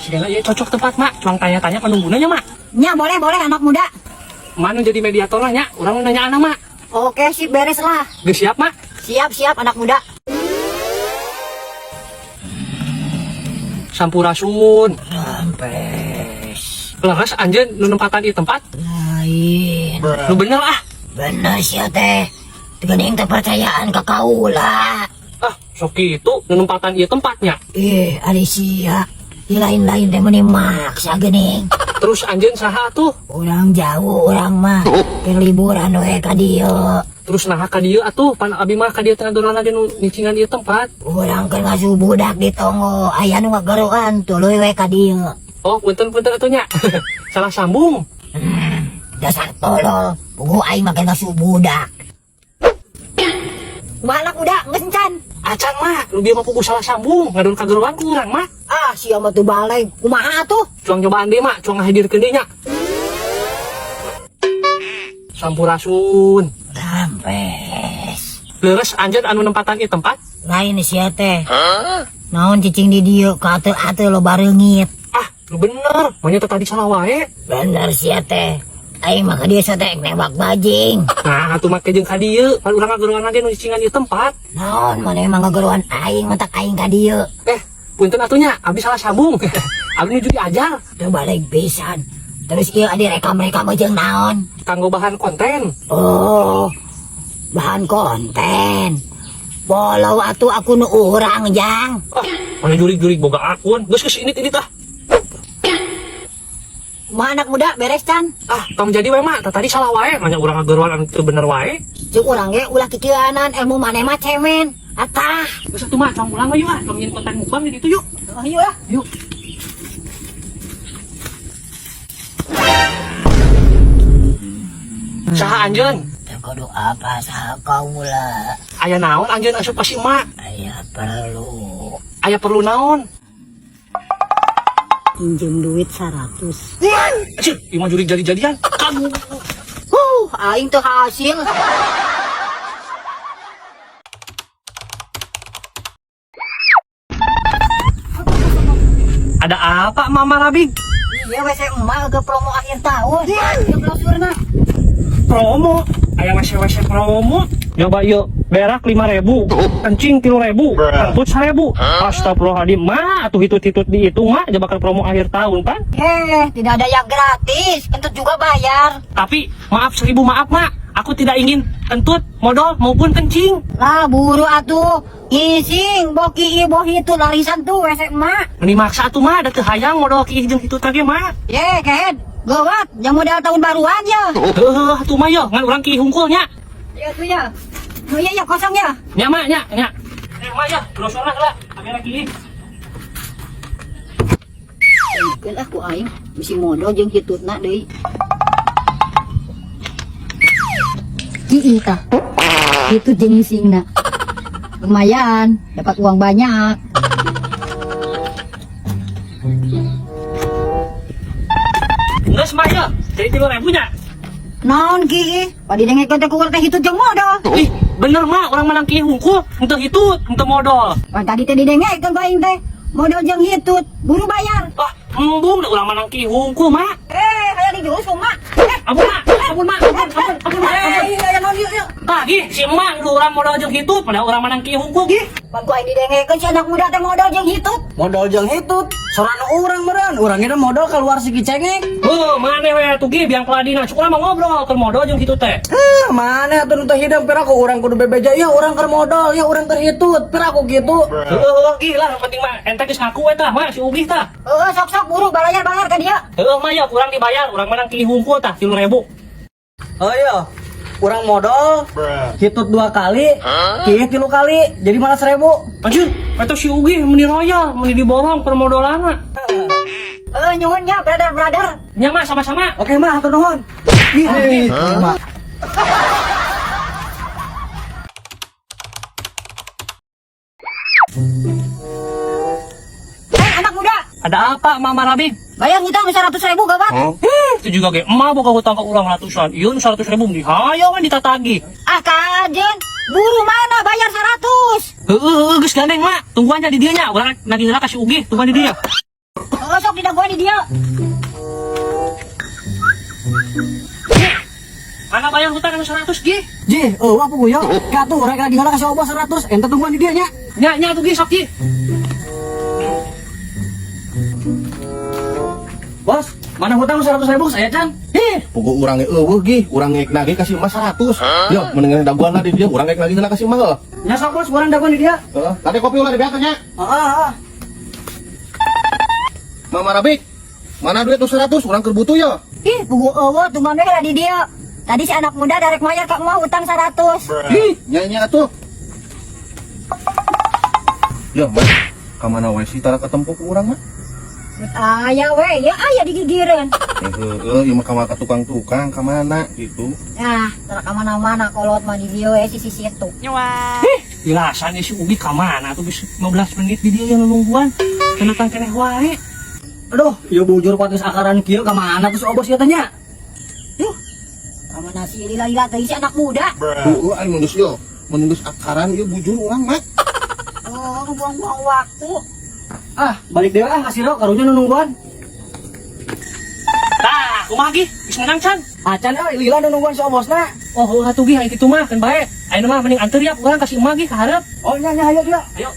Segala ya cocok tempat, Mak. Cuang tanya-tanya penunggunya, Mak. Nya boleh boleh anak muda. Mana jadi mediator lah, nya. Urang nanya anak, Mak. Oke sih beres lah. Geus siap, Mak? Siap siap anak muda. Sampurasun. Rampes. Leres anjeun nu nempatan ieu tempat. Lain. Nu bener ah. Bener sih teh. Geuning teh percayaan ka kaula. Ah, sok kitu nu nempatan ieu tempatnya. Ih, ari sia. Di lain-lain teh meuni maksa geuning. Terus anjeun saha tuh? Urang jauh urang mah. Keur liburan we ka dieu. Terus naha ka dieu atuh? Pan abi mah ka dieu teh ngadoran ge nu nyicingan ieu tempat. Urang keur ngasuh budak di tonggo, aya nu ngageroan tuluy we ka dieu. Oh, punten-punten atuh nya. Salah sambung. Dasar tolol, puguh aing mah keur ngasuh budak. Kumaha anak muda, geus encan? Acan mah, nu bieu mah puguh salah sambung, ngadon kageroan ku urang mah. Ah, sia mah tuh balik. Kumaha atuh? Cuang nyobaan deui mak, cuang ngahadirkeun deui nya. Sampurasun. Rampes. Leres anjeun anu nempatan ieu tempat? Lain sia teh. Naon cicing di dieu ka ateu-ateu loba reungit. Ah, lu bener. Manya teh tadi salah wae. Bener sia teh. Aing mah ka dieu teh nembak bajing. Nah, atuh make jeung ka dieu, pan urang ngageroan ge nu cicingan ieu tempat. Naon maneh mah ngageroan aing matak aing ka dieu. Eh, punten atuh nya, abi salah sambung. Abi nuju diajar. Teu balik pisan. Terus ieu direkam-rekam jeung naon? Kanggo bahan konten. Oh, bahan konten. Follow atuh aku nu urang jang. Ah, mana jurig-jurig boga akun. Geus geus ini tah. Kumaha anak muda beres can? Ah, tong jadi we mak, tadi salah wae, nanya urang ngageroan anu teu bener wae. Ceuk urang ge ulah kikieuanan ilmu maneh mah cemen. Atah. Geus atuh mak, tong ulang we yuk ah, tong nyieun konten mukbang di ditu yuk. Oh, yuk lah. Yuk. Saha anjeun? Teu kudu apa saha kaula. Aya naon anjeun asup ka si emak? Aya perlu. Aya perlu naon? Pinjem duit 100. Anjir, ieu mah jurig jadi-jadian. Kamu. Aing teu hasil. Ada apa Mama Rabig? Iya WC emak ke promo akhir tahun. Ieu brosurna. Promo. Aya WC-WC promo. Nyoba yuk, berak 5.000, kencing 3.000, kentut 1.000. Astagfirullahaladzim, ma, atuh hitut-hitut dihitung, ma, jebakan promo akhir tahun, pan. Tidak ada yang gratis, kentut juga bayar. Tapi, maaf seribu maaf, ma, aku tidak ingin kentut, modal, maupun kencing. Lah, buru atuh, ising, boki iboh itu larisan tuh WC emak. Meni maksa atuh, ma, ada kehayang modal ki jeung hitut lagi, ma. Ye, kehed, gawat, yang modal tahun baruan ya. Heuh, atuh ma yo, ngan urang ki hungkulnya. Ya tuh ya. Oh iya ya kosong ya. Nya, ma, nya, nya. Eh, ma ya, brosurna lah, agak lagi. Keun ah ku aing bisi modal jeung hitutna deui. Kiih tah. Hitut jeung isingna. Lumayan, dapat uang banyak. Geus, ma ya, jadi 3.000 nya. Naon kiih? Padi dengekeun teh ku urang teh hitut jeung modal. Ih, bener ma, orang menang kiih hungkul, henteu hitut, henteu modal. Pan tadi teh didengekeun ku aing teh modal jeung hitut, buru bayar. Ah, embung da urang menang kiih hungkul, ma. Eh, hayang dijurus kumaha? Ampun, ma, ampun, ma, ampun, ampun, ampun, ma, ampun. Eh, aya naon ieu? Tagih si emak nu urang modal jeung hitut, padahal urang menang kiih hungkul. Ih, pan ku aing didengekeun si anak muda teh modal jeung hitut. Modal jeung hitut, sorana urang meureun, urang ge modal keluar segi cengek. Heuh, maneh we atuh ge biang keladina, cukup mah ngobrol keur modal jeung hitut teh. Heh, maneh atuh nu teu hidung pira ku urang kudu bebeja, ya urang keur modal, ya urang keur hitut, pira ku kitu. Heuh, gih lah, nu penting mah ente geus ngaku we tah, mah si Ugih tah. Heeh, sok-sok buru bayar-bayar ka dia. Heuh, mah ya kurang dibayar, urang menang kiih hungkul tah 3.000. Oh iya, urang modal, hitut 2 kali, kiih 3 kali, jadi malah 1.000. Anjir, eta si Ugih meni royal, meni diborong permodalanna. Heeh, nyuhun nya brother-brother. Nya mah sama-sama. Oke mah, hatur nuhun. Ih, mah. Anak muda. Ada apa Mama Rabig? Bayar hutang 100.000 gawat. Heh, itu juga ge emak boga hutang ke urang ratusan. Ieu nu 100.000 meni hayang we ditatagih. Ah kajen, buru mana bayar 100? Heueuh, heueuh geus gandeng mak. Tungguan nya di dieu nya, urang nagih heula ka si Ugih, tungguan di dieu. Oh, Ayo sok didagoan di dieu. Mana bayar hutang anu 100 Gi? Ji, eueuh apa yo? Katuh rek lagi heula ka si Obos 100, ente tungguan di dieu nya. Nya nya tuh Gi sok Gi. Bos, mana hutang 100 ribu saya can? Ih, puguh urang ge eueuh Gi, urang ngeek nagih ka si emak 100. Yo, mendingan dagoan lah di dieu, urang ngeek nagih heula ka si emak heuh. Nya sok bos, urang dagoan di dieu. Heeh, tadi kopi ulah dibeakeun nya. Heeh, heeh. Mama Rabik, mana duit nu 100 urang keur butuh yo. Ih, puguh eueuh tungguan we heula di dieu. Tadi si anak muda darek mayar ka emak hutang 100. Ih, nya nya atuh. Yo, Mak, ka mana we sih tara katempo ku urang mah? Aya we, ya aya digigireun. Eh, heueuh, ieu mah ka tukang-tukang ka mana gitu. Nah, tara ka mana-mana kolot mah di dieu we sisi situ. Ih, jelasan si Ugi ka mana tuh geus 15 menit di dieu yang nungguan. Teu keneh wae. Aduh, ieu bujur kuat geus akaran kieu ka mana tuh si Obos ieu teh nya? Duh, ka mana sih lila-lila teh si anak muda? Heueuh aing geus yo, mun geus akaran ieu bujur urang mah. Oh, ngebuang-buang waktu. Ah, balik deui ah ka si Ro, karunya nu nungguan. Tah, kumaha Gi? Geus menang can? Acan euy, lila nu nungguan si Obosna. Oh, heueuh atuh Gi, aya kitu mah keun bae. Ayeuna mah mending anteur ya urang ka si emak Gi ka hareup. Oh nya nya hayo dia. Ayo.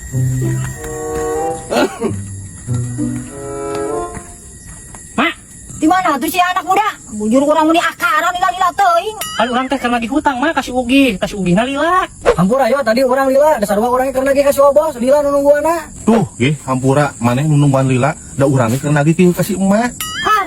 Mak, Di mana tuh si anak muda? Bujur urang meni akaran lila-lila teuing. kan urang teh keur nagih hutang mah ka si Ugi, ka si Ugi na lila. Hampura yo tadi urang lila, dasar wa urang keur nagih ka si Obos, lila nu nungguanna. Tuh, Gi, hampura maneh nu nungguan lila, da urang ge keur nagih kieu ka si emak. Har,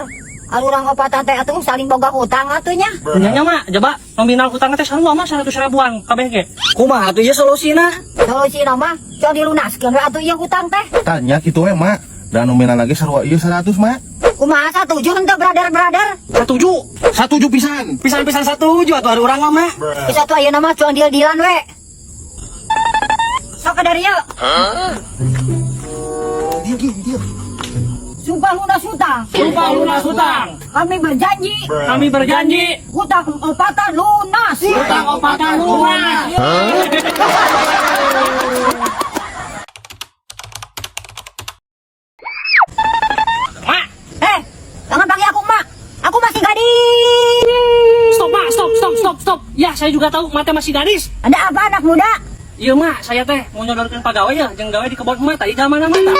har urang opatan teh atuh saling boga hutang atuh nya. Nya nya mak, coba nominal hutangna teh sarua mah 100 ribuan kabeh ge. Kumaha atuh ieu solusina? Solusi mah can dilunaskeun we atuh ieu hutang teh. Tanya kitu we, Mak. Da nominal lagi sarua ieu 100, Mak. Kumaha satuju henteu brother-brother? Satuju. Satuju pisan. Pisan-pisan satuju atuh ari urang mah, Mak. Geus atuh ayeuna mah cuan deal-dealan we. Sok ka dieu. Dia Gi, dia. Sumpah lunas hutang. Sumpah lunas hutang. Kami berjanji Kami berjanji hutang opatan lunas. hutang opatan lunas. Mak, Eh, jangan panggil aku mak. Aku masih gadis. stop mak, stop, stop, stop, stop. Ya, saya juga tahu mata masih gadis. Ada apa anak muda? Iya mak, saya teh mau nyodorkeun pagawe ya, jeung gawe di kebon emak tadi zaman mana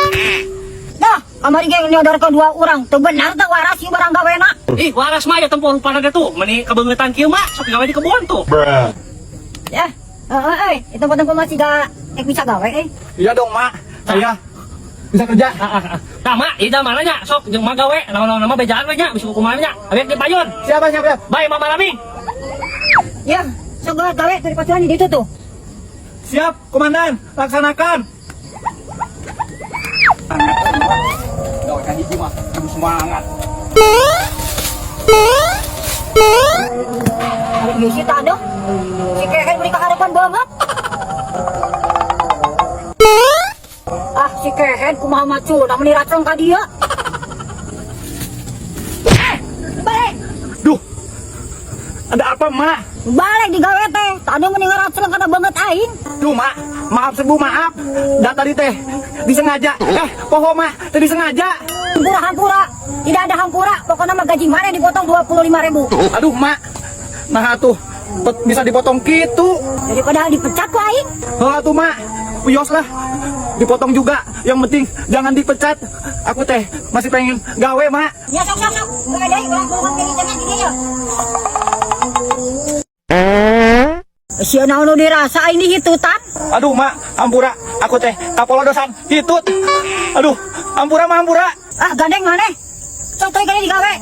Dah, kamari ge nyodorkeun dua orang. Teu benar teu waras ieu barang gawena. Ih, waras mah ya tempo rupana ge tuh, meni kebeungetan kieu mak, sok gawe di kebon tuh. Ya, heeh euy, itu tempo masih gak bisa gawe euy. Iya dong, Mak. Saya bisa kerja. Nah, mak, ieu zaman nya sok jeung mak gawe, naon-naon mah bejaan we nya, bisa kumaha nya. Abek di payun. Siapa siapa? Bye Mama Rami. Ya, sok gawe gawe dari pacuan di ditu tuh. Siap, komandan. Laksanakan. Gawe ka hiji mah kudu semangat. Ari ieu sih tah deh. Si Kehen beri keharapan banget. Ah, si Kehen kumaha macul, meni racang ka dia. Eh, balik. Duh. Ada apa, Mak? Balik digawe teh. Tadi meni ngaraceng kana banget aing. Duh, Mak. Maaf sebu, maaf. Da tadi teh disengaja. Eh, poho, Mak. Tadi sengaja. Hampura hampura. Tidak ada hampura. Pokoknya mah gaji mana dipotong 25.000. Aduh, Mak. Nah atuh bisa dipotong gitu. Daripada dipecat ku aing. Heuh atuh, Mak. Wios lah. Dipotong juga. Yang penting jangan dipecat. Aku teh masih pengen gawe, Mak. Ya sok sok sok. Gawe deui urang keluar dari jangan di dieu. Sia naon nu dirasa aing dihitutan? Aduh, Mak, hampura. Aku teh kapolodosan hitut. Aduh, hampura mah hampura. Ah, gandeng maneh. Sok teuing kali digawe.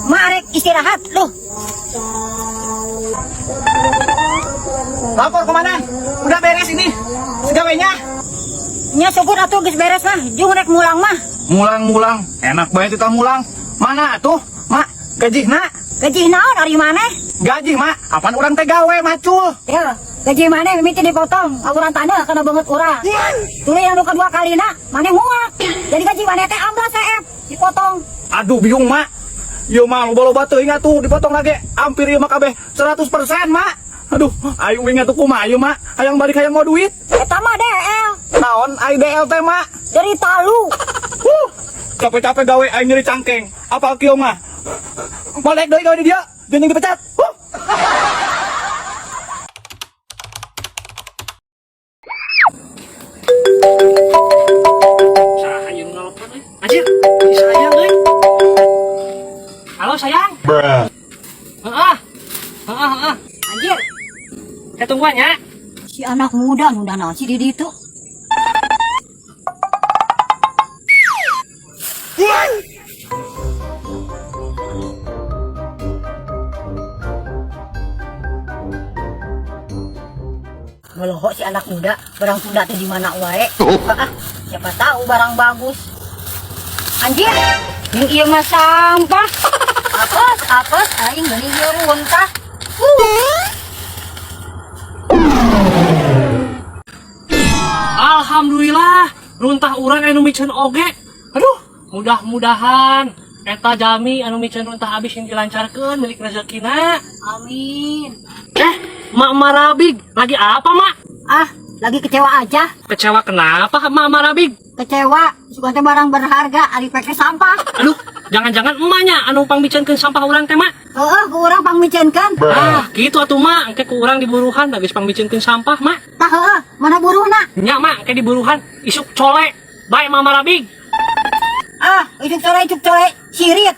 Mak arek istirahat luh. Lapor komandan. Udah beres ini. Segawenya. Nya syukur atuh geus beres mah. Jung rek mulang mah. Mulang-mulang. Enak banget kita mulang. Mana tuh, Mak? Gaji, nak? Gaji naon ari maneh? Gaji, Mak. Apaan urang teh gawe macul? Ya, gaji maneh mimiti dipotong. Awuran tanah kana banget urang. Tuluy anu kedua kalina maneh muak. Jadi gaji maneh teh amblas CF dipotong. Aduh, bingung, Mak. Ieu mah loba-loba teuing atuh dipotong lagi. Hampir ieu mah kabeh 100%, Mak. Aduh, aing wing atuh kumaha ieu, Mak? Hayang balik hayang mau duit. Eta mah DL Naon ai DL teh, Mak? dari talu. Huh, Capek-capek gawe aing nyeri cangkeng. Apa kieu mah? Malek deui gawe di dia, jeung dipecat. Huh. Saha ieu nu nelpon euy? Anjir, si sayang euy. Halo sayang. Heeh. Heeh, heeh. Anjir, Saya tungguan ya. si anak muda nu naon sih di ditu. Melohok si anak muda, barang tunda teh di mana wae. Ah, siapa tahu barang bagus. Anjir, yang ieu mah sampah. Apes, apes, aing meuli ieu runtah. Alhamdulillah, runtah urang anu miceun oge. Aduh, mudah-mudahan eta jalmi anu miceun runtah abis yang dilancarkeun milik rezekina. Amin. Eh, Mak Marabig, lagi apa, Mak? Ah, lagi kecewa aja. Kecewa kenapa, Mak Marabig? Kecewa, suka teh barang berharga, ari pake sampah. Aduh, jangan-jangan emaknya anu pangmiceunkeun sampah urang teh, Mak. Heeh, ku urang pangmiceunkeun. Ah, gitu atuh, Mak. Engke ku urang diburuhan geus pangmiceunkeun sampah, Mak. Tah heeh, mana buruhna? Nya, Mak, engke diburuhan isuk cole. Bae Mak Marabig. Ah, isuk sore sirit.